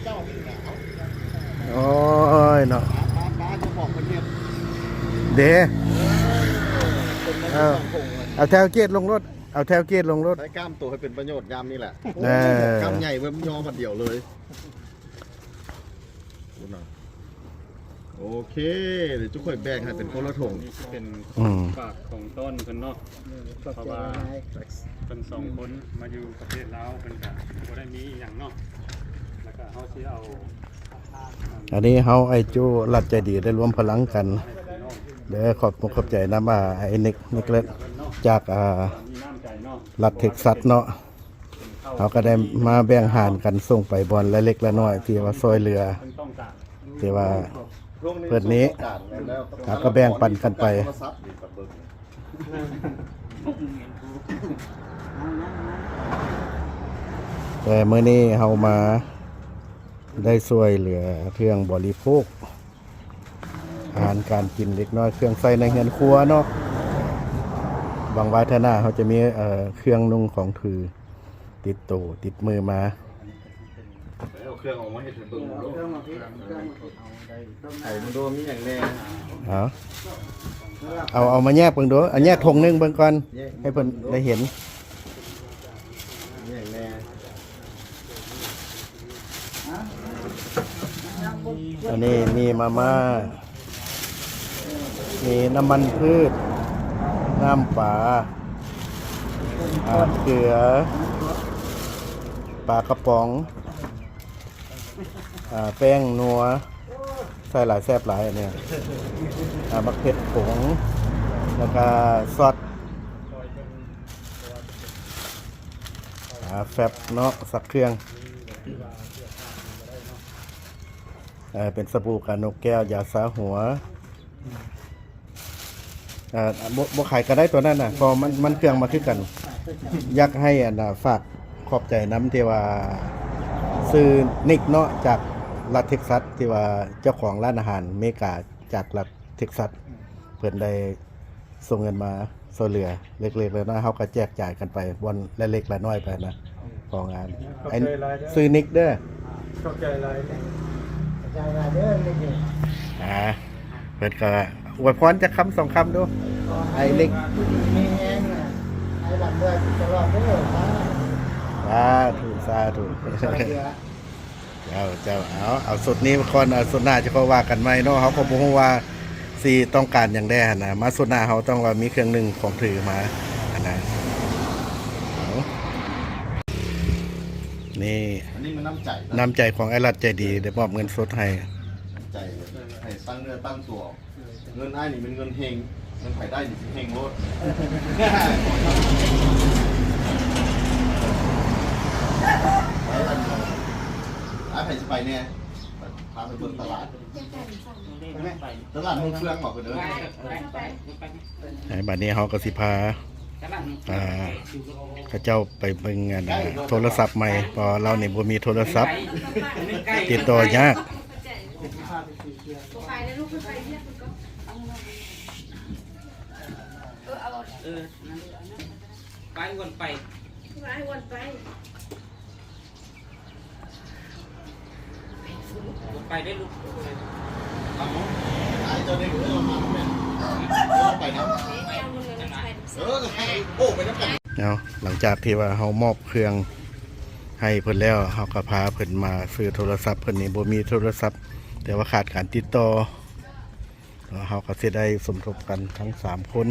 ໂອ້ຍເນາະ ເດ້ ເອີ ເອົາແຖວເກດລົງລົດ ເອົາແຖວເກດລົງລົດ ໃຊ້ກ້າມໂຕໃຫ້ເປັນປະໂຫຍດຍາມນີ້ແຫຼະ ເອີ ກ້າມໃຫຍ່ເບິ່ມຍໍບັດດຽວເລີຍ. ໂອເຄ ດຽວຈຸຂ້ອຍແບ່ງໃຫ້ເປັນຄົນລະຖົງ ນີ້ຊິເປັນ ອືມ ຝາກຂອງຕ້ອນເພິ່ນເນາະ ເພາະວ່າເພິ່ນສອງຄົນມາຢູ່ປະເທດລາວ ເພິ່ນກະບໍ່ໄດ້ມີອີ່ຫຍັງເນາະ ແລ້ວກະເຮົາຊິເອົາ ອັນນີ້ເຮົາໄອໂຈ້ລັດໃຈດີໄດ້ລວມພະລັງກັນເດີ ຂອບອົກຂອບໃຈນຳ ອ່າ ໄອນິກ ນິກເລັດ ຈາກ ອ່າ ລັດເທັກຊັສເນາະ. ເຮົາກໍໄດ້ມາແບ່ງຫານກັນສົ່ງໄປບ່ອນລະເລັກລະນ້ອຍ ທີ່ວ່າຊ່ວຍເຫຼືອ ທີ່ວ່າເພິ່ນນີ້ ເຮົາກໍແບ່ງປັນກັນໄປ. ແຕ່ມື້ນີ້ເຮົາມາໄດ້ຊ່ວຍເຫຼືອເຄື່ອງບໍລິໂພກ ອາຫານການກິນເລັກນ້ອຍ ເຄື່ອງໃຊ້ໃນເຮືອນຄົວເນາະ ຫວັງວ່າເທື່ອໜ້າເຮົາຈະມີ ເອີ ເຄື່ອງນຸ່ງຂອງຖືຕິດໂຕຕິດມືມາ. ໄປເອົາເຄື່ອງອອກມາເຮັດໃຫ້ເບິ່ງດູ ໄຂມັນດູມີຫຍັງແດ່ ເອົາ ເອົາ ເອົາມາແຍກເບິ່ງດູ ເອົາແຍກຖົງໜຶ່ງເບິ່ງກ່ອນ ແຍກ ໃຫ້ເພິ່ນໄດ້ເຫັນ ມີຫຍັງແດ່. ອັນນີ້ມີມາມ່າ ມີນ້ຳມັນພືດ ນ້ຳປາ ອ່າ ເກືອ ປາກະປ໋ອງ ອ່າ ແປ້ງນົວ ໃສ່ຫຼາຍແຊບຫຼາຍອັນນີ້ ອ່າ ບັກເຜັດຜົງ ແລ້ວກະຊອດ ອ່າ ແຟັບເນາະ ຊັກເຄື່ອງ ເອີ ເປັນສະບູການົກແກ້ວ ຢາຊາຫົວ ເອີ ບໍ່ ບໍ່ຂາຍກໍໄດ້ຕົວນັ້ນນະ ເພາະມັນ ມັນເຄື່ອງມາຄືກັນ. ຢາກໃຫ້ ອັນ ຝາກຂອບໃຈນຳ ທີ່ວ່າຊື່ນິກເນາະ ຈາກລັດເທັກຊັສ ທີ່ວ່າເຈົ້າຂອງຮ້ານອາຫານເມກາຈາກລັດເທັກຊັສ ເພິ່ນໄດ້ ສົ່ງເງິນມາຊ່ວຍເຫຼືອເລັກໆນ້ອຍໆ ເຮົາກໍແຈກຈ່າຍກັນໄປບ່ອນລະເລັກລະນ້ອຍໄປນະ ຂອງງານ ຂອບໃຈຫຼາຍເດີ ຊື່ນິກເດີ ຂອບໃຈຫຼາຍເດີ ຂອບໃຈຫຼາຍເດີ ນິກ ອ່າ ເພິ່ນກໍອວຍພອນຈັກຄຳສອງຄຳດູ ໃຫ້ນິກ ຢູ່ດີມີແຮງນະ ໃຫ້ລ່ຳລວຍຕະຫຼອດເດີ ສາທຸ ສາທຸ ສາທຸ. ເຈົ້າ ເຈົ້າ ເອົາ ເອົາຊຸດນີ້ກ່ອນ ເອົາຊຸດໜ້າຈະຄ່ອຍວ່າກັນໃໝ່ເນາະ ເຮົາກໍບໍ່ຮູ້ວ່າຊິຕ້ອງການຫຍັງແດ່ຫັ້ນນະ ມາຊຸດໜ້າເຮົາຕ້ອງວ່າມີເຄື່ອງໜຶ່ງຂອງຖືມາຫັ້ນນະ ເອົາ ນີ້ ອັນນີ້ມັນນ້ຳໃຈນະ ນ້ຳໃຈຂອງອ້າຍລັດໃຈດີ ໄດ້ມອບເງິນສົດໃຫ້ ນ້ຳໃຈໃຫ້ຕັ້ງເນື້ອຕັ້ງຕົວ. ເງິນອ້າຍນີ້ແມ່ນເງິນເຮັງ ເງິນໃຜໄດ້ນີ້ຊິເຮັງໂລດ ໄປອັນ ອ້າຍໃຜຊິໄປແດ່ ພາໄປເບິ່ງຕະຫຼາດ ຕະຫຼາດເມືອງເຟືອງບໍ ເພິ່ນເອີ້ນ ໃນບັດນີ້ເຮົາກໍຊິພາ ອ່າ ເຂົາເຈົ້າໄປເບິ່ງອັນ ໂທລະສັບໃໝ່ ເພາະວ່າລາວນີ້ບໍ່ມີໂທລະສັບ ຕິດຕໍ່ຍາກ. ບໍ່ໄປແລ້ວລູກ ເພິ່ນໄປວຽກເພິ່ນກໍ ເອີ ເອົາ ເອີ ນັ້ນ ໄປວັນໄປ ໄປວັນໄປ ບໍ່ໄປໄດ້ລູກ ເອົາ ໄປເຈົ້າໄດ້ເດີ ເອົາມາແມ່ນ ເອົາໄປນຳ ເອີ ໂອ້ ໄປນຳກັນ. ເອົາ ຫຼັງຈາກທີ່ວ່າເຮົາມອບເຄື່ອງໃຫ້ເພິ່ນແລ້ວ ເຮົາກໍພາເພິ່ນມາຊື້ໂທລະສັບ ເພິ່ນນີ້ບໍ່ມີໂທລະສັບ ແຕ່ວ່າຂາດການຕິດຕໍ່ ເຮົາກໍຊິໄດ້ສົມທົບກັນທັງສາມຄົນ.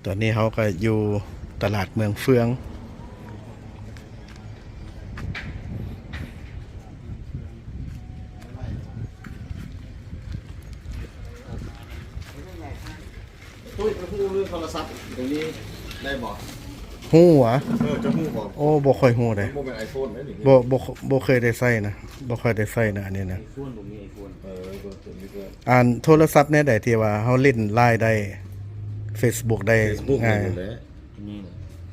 ຕອນນີ້ເຮົາກໍຢູ່ຕະຫຼາດເມືອງເຟືອງ. ຕຸ້ຍ ຮູ້ເລື່ອງໂທລະສັບຕົວນີ້ໄດ້ບໍ່? ຮູ້ຫວາ? ເອີ ເຈົ້າຮູ້ບໍ່? ໂອ້ ບໍ່ຄ່ອຍຮູ້ເດ້. ມັນບໍ່ແມ່ນໄອໂຟນເດ້ນີ້. ບໍ່ ບໍ່ ບໍ່ເຄີຍໄດ້ໃຊ້ນະ ບໍ່ຄ່ອຍໄດ້ໃຊ້ນະ ອັນນີ້ນະ. ໄອໂຟນ ບໍ່ມີໄອໂຟນ. ເອີ ເບິ່ງຕົວນີ້ເດີ. ອັນໂທລະສັບແນວໃດທີ່ວ່າເຮົາຫຼິ້ນລາຍໄດ້ ເຟສບຸກໄດ້ ເຟສບຸກ ງ່າຍ ນີ້ແຫຼະ.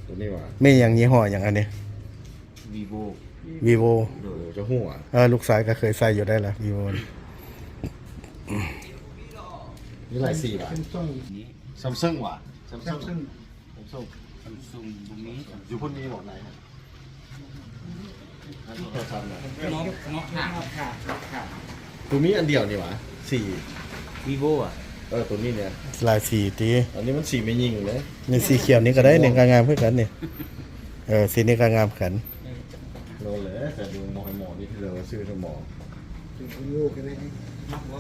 ຕົວນີ້ຫວາ? ມີຫຍັງ ຍີ່ຫໍ້ຫຍັງອັນນີ້? ວີໂວ ວີໂວ ໂດຍ ເຈົ້າຮູ້ຫວາ? ເອີ ລູກຊາຍກໍເຄີຍໃຊ້ຢູ່ໄດ໋ລະ ວີໂວ ມີຫຼາຍສີຫວາ? ຊຳຊຸງ ຊຳຊຸງຫວາ? ຊຳຊຸງ ຊຳຊຸງ ຊຳຊຸງ. Samsung ບໍ່ມີ ຢູ່ພຸ້ນມີບໍ່? ໄດ້ຮະ ເນາະ ເນາະ ຫາ ຫາ ຫາ ບໍ່ມີອັນດຽວນີ້ຫວາ? ສີ່ Vivo ອະ? ເອີ ໂຕນີ້ແຫຼະ ຫຼາຍສີຕິ ອັນນີ້ມັນສີແມ່ຍິງເດ້. ນີ້ສີຂຽວນີ້ກໍໄດ້ ນີ້ກໍງາມຄືກັນນີ້. ເອີ ສີນີ້ກໍງາມຄືກັນ. ໂລແຫຼະ ແຕ່ດູໝໍໃຫ້ໝໍນີ້ ເທື່ອວ່າຊື້ໃຫ້ໝໍ ເປັນຄົນໂງ່ກໍໄດ້. ມັກບໍ່?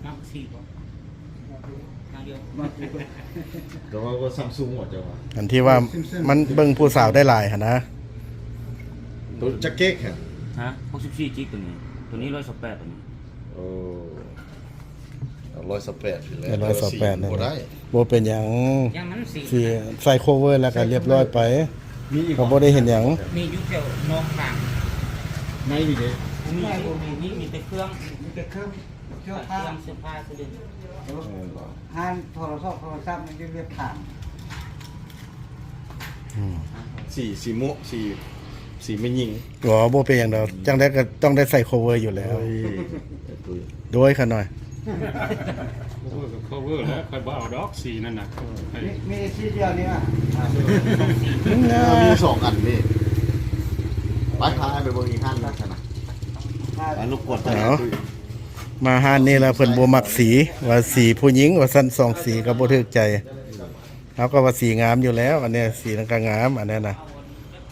ມັກສີບໍ່? ມັກຢູ່ ມັກຢູ່ ແຕ່ວ່າ ວ່າ Samsung ບໍ່ ເຈົ້າວ່າ? ອັນທີ່ວ່າມັນເບິ່ງຜູ້ສາວໄດ້ຫຼາຍຫັ້ນນະ. ໂຕຈັກກິກຫັ້ນ? ຮະ? ຫົກສິບສີ່ກິກໂຕນີ້ ໂຕນີ້ຮ້ອຍຊາວແປດ ໂຕນີ້. ໂອ້ ເອົາຮ້ອຍຊາວແປດ ແລ້ວ ຮ້ອຍຊາວແປດ ບໍ່ໄດ້ ບໍ່ເປັນຫຍັງ ຍັງມັນສີ ຊິໃສ່ cover ແລ້ວກໍລຽບລ້ອຍໄປ ມີອີກ ກໍບໍ່ໄດ້ເຮັດຫຍັງ. ມີຢູ່ແຖວນອກທາງ ໃນນີ້ເດ້ ບໍ່ມີ ບໍ່ມີ ມີ ມີແຕ່ເຄື່ອງ ມີແຕ່ເຄື່ອງ ເຄື່ອງ ເຄື່ອງຜ້າ ເຄື່ອງເສື້ອຜ້າຊື່ເດີ. ເອີ ຮ້ານໂທລະສັບ ໂທລະສັບມັນຢູ່ລຽບທາງ. ອືມ ສີ ສີມ່ວງ ສີ ສີແມ່ຍິງ. ບໍ່ ບໍ່ເປັນຫຍັງດອກ ຈັ່ງໃດກໍຕ້ອງໄດ້ໃສ່ cover ຢູ່ແລ້ວ. ໂອ້ຍ ໂດຍຂະນ້ອຍ cover ກໍ cover ແລ້ວ ຂ້ອຍບໍ່ເອົາດອກສີນັ້ນນະ. ມີ ມີສີດຽວນີ້ນະ ມີສອງອັນນີ້. ໄປ ພາໄປເບິ່ງອີກຮ້ານໜຶ່ງຊັ້ນນະ ໄປລົບກວນ. ເອົາ ມາຮ້ານນີ້ແລ້ວເພິ່ນບໍ່ມັກສີ ວ່າສີຜູ້ຍິງວ່າຊັ້ນ ສອງສີກໍບໍ່ຖືກໃຈ. ເຮົາກໍວ່າສີງາມຢູ່ແລ້ວ ອັນນີ້ສີນັ້ນກໍງາມ ອັນນັ້ນນະ.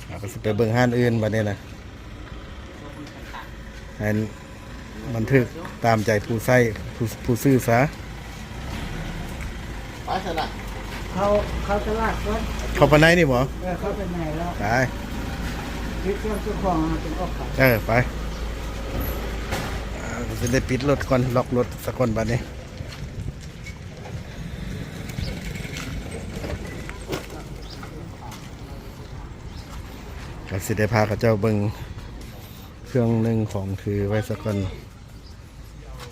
ເຮົາກໍຊິໄປເບິ່ງຮ້ານອື່ນບັດນີ້ນະ ໃຫ້ມັນຖືກຕາມໃຈຜູ້ໃຊ້ ຜູ້ ຜູ້ຊື້ຊະ. ໄປຊັ້ນນະ ເຂົ້າ ເຂົ້າຕະຫຼາດກ່ອນ ເຂົ້າໄປໃນນີ້ບໍ່? ເອີ ເຂົ້າໄປໃນແລ້ວ ໄປ ຕິດເຄື່ອງເຈົ້າຂອງເອົາເປັນອອກໄປ. ເອີ ໄປ ເອີ ຊິໄດ້ປິດລົດກ່ອນ ລັອກລົດສາກ່ອນບັດນີ້. ກໍຊິໄດ້ພາເຂົາເຈົ້າເບິ່ງເຄື່ອງນຸ່ງຂອງຖືໄວ້ສາກ່ອນ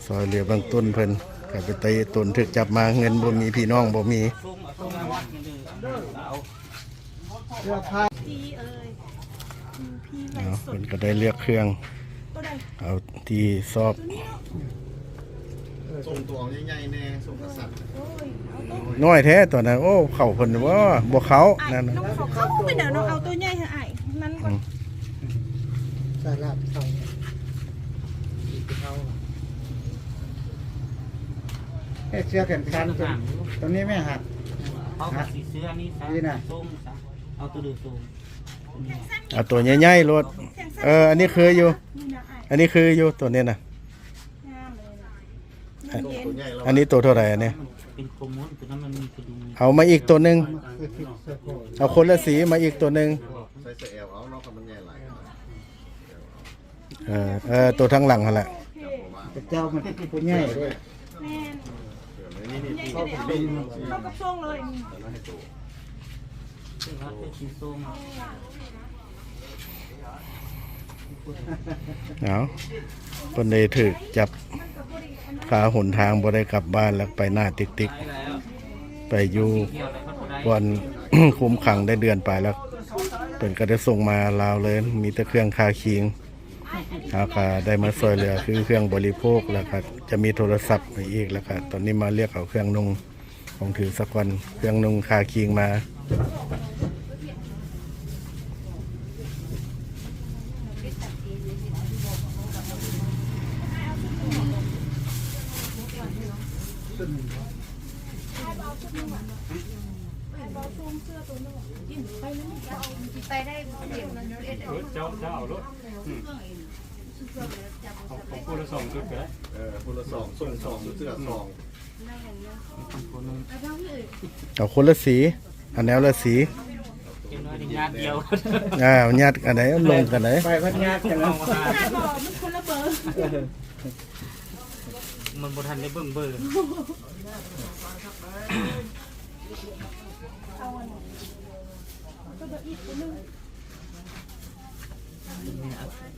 ຊ່ອຍເຫຼືອເບື້ອງຕົ້ນເພິ່ນ. ກໍເປັນຕາຢ້ານຕົນຖືກຈັບມາ ເງິນບໍ່ມີ ພີ່ນ້ອງບໍ່ມີ. ເອີ ເພິ່ນກໍໄດ້ເລືອກເຄື່ອງ ເອົາທີ່ຊອບ. ສົ່ງຕົວໃຫຍ່ໆແດ່ ສົ່ງກະສັດ. ນ້ອຍແທ້ຕົວນັ້ນ ໂອ້ ເຂົ້າເພິ່ນບໍ່ ບໍ່ເຂົ້ານັ້ນ. ເຂົ້າໄປແລ້ວເນາະ ເອົາຕົວໃຫຍ່ໃຫ້ອ້າຍນັ້ນກ່ອນ. ສາລາດເຂົ້າ ເຮັດເສື້ອແຂນສັ້ນຕົວນີ້ແມ່ນຫາ ເອົາສີເສື້ອນີ້ຊະ ນີ້ນະ ສົ່ງຊະ ເອົາຕົວເດີມສົ່ງ. ເອົາຕົວໃຫຍ່ໆໂລດ. ເອີ ອັນນີ້ຄືຢູ່ ອັນນີ້ຄືຢູ່ ຕົວນີ້ນະ. ອັນນີ້ໂຕເທົ່າໃດອັນນີ້? ເອົາມາອີກຕົວໜຶ່ງ ເອົາຄົນລະສີມາອີກຕົວໜຶ່ງ. ເອີ ເອີ ຕົວທາງຫຼັງຫັ້ນແຫຼະ. ເຈົ້າມັນຜູ້ໃຫຍ່ເດ້. ແມ່ນ ເຂົ້າກັບຊ່ວງເລີຍ. ເອົາ ເພິ່ນໄດ້ຖືກຈັບຄາຫົນທາງ ບໍ່ໄດ້ກັບບ້ານ ແລ້ວໄປໜ້າຕິກໆ ໄປຢູ່ບ່ອນຄຸມຂັງໄດ້ເດືອນປາຍແລ້ວ ເພິ່ນກໍໄດ້ສົ່ງມາລາວເລີຍ ມີແຕ່ເຄື່ອງຄາຄີງ. ເຮົາກໍໄດ້ມາຊ່ວຍເຫຼືອ ຄືເຄື່ອງບໍລິໂພກ ແລ້ວກໍຈະມີໂທລະສັບໃຫ້ອີກ ແລ້ວກໍຕອນນີ້ມາເລືອກເອົາເຄື່ອງນຸ່ງຂອງຖືສາກ່ອນ ເຄື່ອງນຸ່ງຄາຄີງມາ. ໄປໄດ້ບໍ່? ເຈົ້າ ເຈົ້າເອົາໂລດ. ອືມ ເອົາ ເອົາຜູ້ລະສອງຊຸດກໍໄດ້. ເອີ ຜູ້ລະສອງ ສົ່ງສອງ ເສື້ອສອງ. ເອົາຄົນລະສີ ອັນແນວລະສີ. ເຈົ້ານ້ອຍນີ້ຍາດດຽວ. ອ່າ ຍາດອັນໃດ ລົງກັນໃດ. ໄປພັດຍາດກັນແລ້ວ. ມັນບໍ່ທັນໄດ້ເບິ່ງເບີ.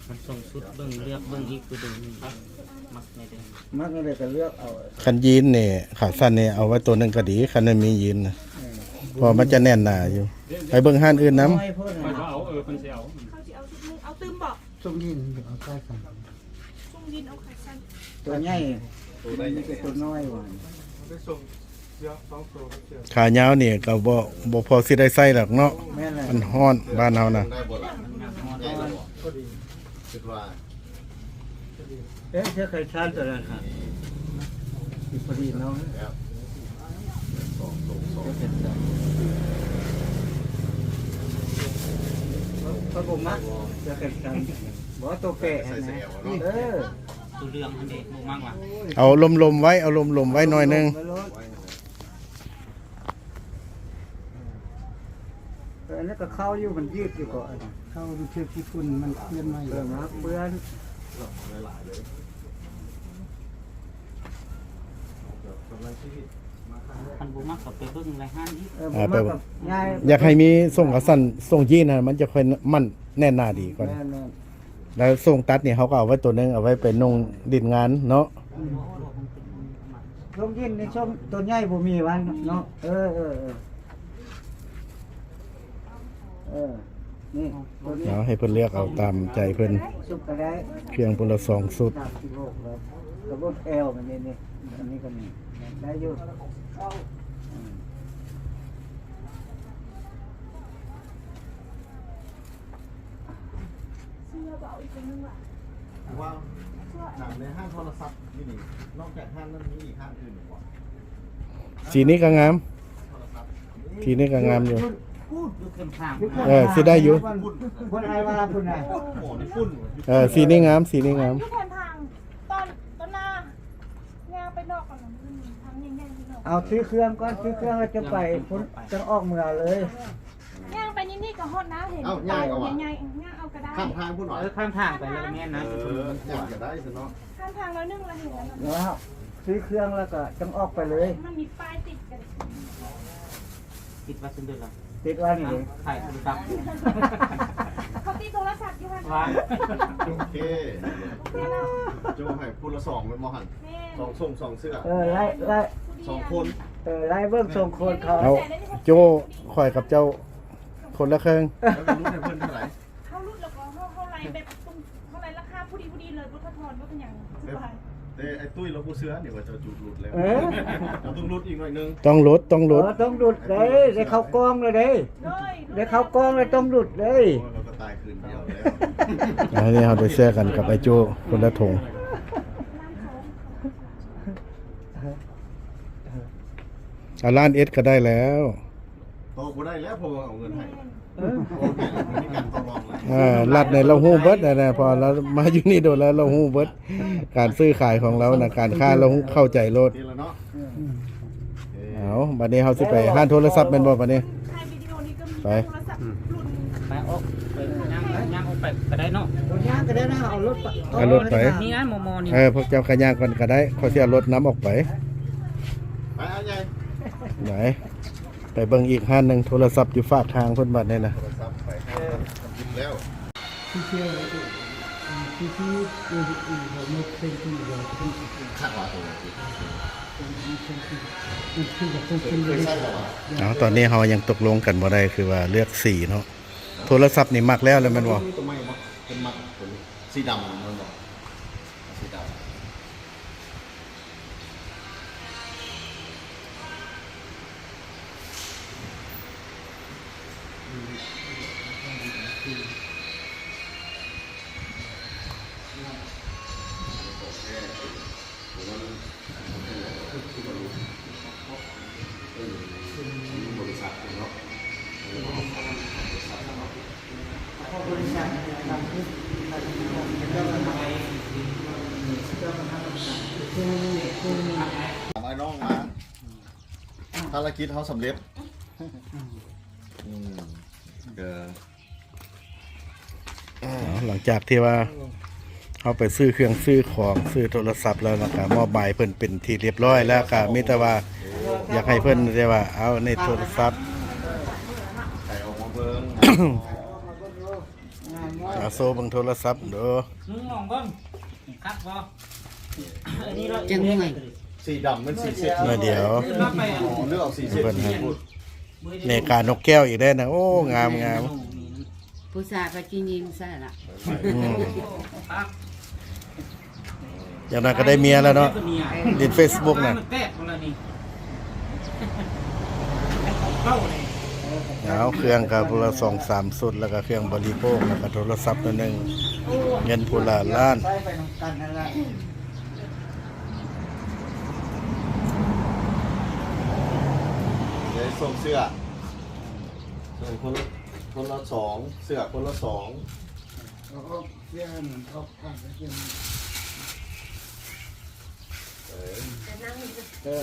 ມັນສົ່ງຊຸດເບິ່ງ ເລືອກເບິ່ງອີກຜູ້ໃດມັກແນວໃດ. ມັກແນວໃດກໍເລືອກເອົາ. ຄັນຢີນນີ້ ຂາສັ້ນນີ້ ເອົາໄວ້ຕົວໜຶ່ງກໍດີ ຄັນມັນມີຢີນນະ. ເອີ ເພາະມັນຈະແໜ້ນໜາຢູ່. ໄປເບິ່ງຮ້ານອື່ນນຳ. ນ້ອຍໂພດນະ. ເຂົາຊິເອົາຊຸດໜຶ່ງ ເອົາຕື່ມບໍ່? ຊົງຢີນເອົາຂາສັ້ນ. ຊົງຢີນເອົາຂາສັ້ນ. ຕົວໃຫຍ່ ຕົວໃຫຍ່ ມີແຕ່ຕົວນ້ອຍວ່າ. ໄປສົ່ງ ຂາຍາວນີ້ກໍບໍ່ ບໍ່ພໍຊິໄດ້ໃຊ້ດອກເນາະ. ແມ່ນແຫຼະ ມັນຮ້ອນບ້ານເຮົານະ. ເອະ ເສື້ອແຂນສັ້ນຕົວນັ້ນຫາ ພໍດີເນາະ. ຂ້ອຍບໍ່ມັກເສື້ອແຂນສັ້ນ ບໍ່ ໂຕແປະຫັ້ນນະ. ເອີ ໂຕເຫຼືອງຫັ້ນເດ ບໍ່ມັກວ່າ. ເອົາລົມໆໄວ້ ເອົາລົມໆໄວ້ໜ້ອຍໜຶ່ງ. ເອີ ອັນນັ້ນກໍເຂົ້າຢູ່ ມັນຍືດຢູ່ເກາະ ອັນນັ້ນ ເຂົ້າມັນຖືກຂີ້ຝຸ່ນ ມັນເປື້ອນໃໝ່. ເອີ ມັນເປື້ອນ. ຄັນບໍ່ມັກກໍໄປເບິ່ງລາຍງານອີກ. ເອີ ອ່າ ບໍ່ມັກກໍຍ້າຍ. ຢາກໃຫ້ມີສົ່ງຂາສັ້ນ ສົ່ງຢີນຫັ້ນ ມັນຈະຄ່ອຍໝັ້ນແໜ້ນໜາດີກວ່າ. ແມ່ນໆ. ແລ້ວໂສ້ງຕັດນີ້ເຮົາກໍເອົາໄວ້ຕົວໜຶ່ງ ເອົາໄວ້ໄປນຸ່ງຫຼິ້ນງານເນາະ. ອືມ ໂສ້ງຢີນນີ້ ໂສ້ງຕົວໃຫຍ່ບໍ່ມີວ່າເນາະ. ເອີ ເອີ ເອີ ເອີ ນີ້ຕົວນີ້ ເອົາໃຫ້ເພິ່ນເລືອກເອົາຕາມໃຈເພິ່ນ. ຊຸດກໍໄດ້ ເຄື່ອງພຸ້ນລະສອງຊຸດ. ສາມສິບຫົກແລ້ວ ກະເບິ່ງແອວມັນນີ້ ນີ້ ອັນນີ້ກໍມີ ໄດ້ຢູ່. ອືມ. ວ່າໜັງໃນຮ້ານໂທລະສັບຢູ່ນີ້ ນອກຈາກຮ້ານນັ້ນມີອີກຮ້ານອື່ນບໍ່? ສີນີ້ກໍງາມ ໂທລະສັບ ສີນີ້ກໍງາມຢູ່. ພຸ້ນຢູ່ແຄມທາງ ເອີ ຊິໄດ້ຢູ່ ພຸ້ນ ພຸ້ນ ອ້າຍວ່າພຸ້ນນະ. ໂອ້ ນີ້ຝຸ່ນ ເອີ ສີນີ້ງາມ ສີນີ້ງາມ. ຢູ່ແຄມທາງ ຕອນ ຕອນໜ້າ ຍ່າງໄປນອກກ່ອນນະ ທາງໃຫຍ່ໆ ໄປນອກ. ເອົາຊື້ເຄື່ອງກ່ອນ ຊື້ເຄື່ອງແລ້ວຈະໄປພຸ້ນ ຈັ່ງອອກເມືອເລີຍ. ຍ່າງໄປນີ້ໆ ກໍຮອດນະ ເຫັນ ເອົ້າ ຍ່າງເອົາຫວາ ປ້າຍໃຫຍ່ໆ ຍ່າງເອົາກໍໄດ້. ຂ້າມທາງພຸ້ນຫວາ? ເອີ ຂ້າມທາງໄປແລ້ວແມ່ນນະ. ເອີ ຍ່າງກໍໄດ້ຊັ້ນເນາະ ຂ້າມທາງໜ້ອຍໜຶ່ງແລ້ວເຫັນແລ້ວ. ແລ້ວຊື້ເຄື່ອງແລ້ວກໍຈັ່ງອອກໄປເລີຍ. ມັນມີປ້າຍຕິດກັນ ຕິດວ່າຊັ້ນເດີລະ ຕິດວ່ານີ້ເດ້ ຂາຍໂທລະສັບ ເຂົາຕິດໂທລະສັບຢູ່ຫັ້ນ. ວ່າ ໂອເຄ ໂຈໃຫ້ຜູ້ລະສອງແມ່ນບໍ່ຫັ້ນ? ແມ່ນ ສອງໂສ້ງສອງເສື້ອ. ເອີ ໄລ່ ໄລ່ ສອງຄົນ. ເອີ ໄລ່ເບິ່ງສອງຄົນເຂົາ. ເອົາ ໂຈ້ ຂ້ອຍກັບເຈົ້າຄົນລະເຄິ່ງ. ແລ້ວເຮົາຫຼຸດໃຫ້ເພິ່ນເທົ່າໃດ? ເຮົາຫຼຸດແລ້ວກໍເຮົາ ເຮົາໄລ່ແບບ ເຮົາໄລ່ລາຄາພໍດີໆເລີຍ ບໍ່ທອດທອນ ບໍ່ເປັນຫຍັງ ສະບາຍ. ແຕ່ ແຕ່ໄອ້ຕຸ້ຍລາວບໍ່ເຊື່ອນີ້ວ່າເຈົ້າຈູດຫຼຸດແລ້ວ. ເອີ ເຮົາຕ້ອງຫຼຸດອີກໜ້ອຍໜຶ່ງ. ຕ້ອງຫຼຸດ ຕ້ອງຫຼຸດ. ເອີ ຕ້ອງຫຼຸດເດ້ ໄດ້ເຂົ້າກ່ອງແລ້ວເດ້. ໂດຍ ໄດ້ເຂົ້າກ່ອງແລ້ວຕ້ອງຫຼຸດເດ້. ໂອ້ຍ ເຮົາກໍຕາຍຄືນດຽວແລ້ວ. ອັນນີ້ເຮົາໄດ້ເຊື້ອກັນກັບໄອ້ໂຈ້ຄົນລະຖົງ. ອາ ລ້ານເອັດກໍໄດ້ແລ້ວ. ຕໍ່ບໍ່ໄດ້ແລ້ວ ເພາະວ່າເອົາເງິນໃຫ້. ເອີ ບໍ່ໄດ້ແລ້ວ ບໍ່ມີການຕໍ່ລອງແລ້ວ. ເອີ ລັດໃນລາວຮູ້ເບິດນະ ເພາະລາວມາຢູ່ນີ້ໂດນແລ້ວ ລາວຮູ້ເບິດ ການຊື້ຂາຍຂອງລາວນະ ການຄ້າລາວເຂົ້າໃຈໂລດ. ນີ້ລະເນາະ. ອືມ ເອົາ ບັດນີ້ເຮົາຊິໄປຮ້ານໂທລະສັບແມ່ນບໍ່ບັດນີ້? ໄປ ໄປ ອອກ ໄປຍ່າງ ຍ່າງອອກໄປກໍໄດ້ເນາະ. ຍ່າງກໍໄດ້ນະ ເອົາລົດໄປ ເອົາລົດໄປ. ນີ້ນະ ມໍ່ໆ ນີ້. ເອີ ພວກເຈົ້າກໍຍ່າງກ່ອນກໍໄດ້ ຂ້ອຍຊິເອົາລົດນຳອອກໄປ. ໄປ ເອົາໃຫຍ່ ໄປ ໄປເບິ່ງອີກຮ້ານໜຶ່ງ ໂທລະສັບຢູ່ຟາກທາງພຸ້ນບັດນີ້ນະ. ໂທລະສັບໄປຫາທຳອິດແລ້ວ. ເອົາ ຕອນນີ້ເຮົາຍັງຕົກລົງກັນບໍ່ໄດ້ ຄືວ່າເລືອກສີເນາະ. ໂທລະສັບນີ້ມັກແລ້ວແລ້ວແມ່ນບໍ່? ເປັນມັກ ເປັນສີດຳແມ່ນບໍ່? ສີດຳ. ພາລະກິດເຮົາສຳເລັດ. ອືມ ກໍ ເອົາ ຫຼັງຈາກທີ່ວ່າເຮົາໄປຊື້ເຄື່ອງຊື້ຂອງ ຊື້ໂທລະສັບແລ້ວນະ ກໍມອບໝາຍເພິ່ນເປັນທີ່ຮຽບຮ້ອຍແລ້ວ ກໍມີແຕ່ວ່າຢາກໃຫ້ເພິ່ນໄດ້ວ່າ ເອົາ ນີ້ໂທລະສັບ ໃສ່ອອກມາເບິ່ງ ເອົາ ໂຊເບິ່ງໂທລະສັບເດີ. ນຸ່ງມອງເບິ່ງ ຄັກບໍ່? ອັນນີ້ລະ ຈັກໜ່ວຍ ສີດຳແມ່ນສີເຊັດ ໜ່ວຍດຽວ ເລືອກເອົາສີເຊັດ ເພິ່ນໃຫ້ ເມການົກແກ້ວອີກແລ້ວນະ. ໂອ້ ງາມໆ. ຜູ້ຊາຍກໍຊິຍິງໃສ່ລະ. ອືມ ຢ່າງໜ້ອຍກໍໄດ້ເມຍແລ້ວເນາະ ຫຼິ້ນເຟສບຸກນະ. ແຕກພຸ້ນລະນີ້. ເອົາເຄື່ອງກໍຜູ້ລະສອງສາມຊຸດ ແລ້ວກໍເຄື່ອງບໍລິໂພກ ແລ້ວກໍໂທລະສັບໂຕໜຶ່ງ ເງິນຜູ້ລະລ້ານ. ເດ ສົ່ງເສື້ອ ສົ່ງຄົນລະ ຄົນລະສອງ ເສື້ອຄົນລະສອງ. ເອີ ເອີ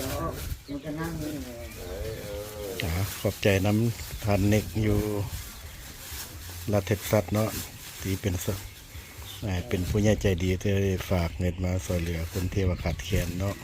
ມັນກໍນັ່ງຢູ່ນີ້ແຫຼະ. ເອີ ເອີ ອ່າ ຂອບໃຈນຳທ່ານເນັກຢູ່ລັດເທັກຊັສເນາະ ທີ່ເປັນ ເປັນຜູ້ໃຫຍ່ໃຈດີທີ່ໄດ້ຝາກເງິນມາຊ່ວຍເຫຼືອຄົນທີ່ວ່າຂາດແຄນເນາະ.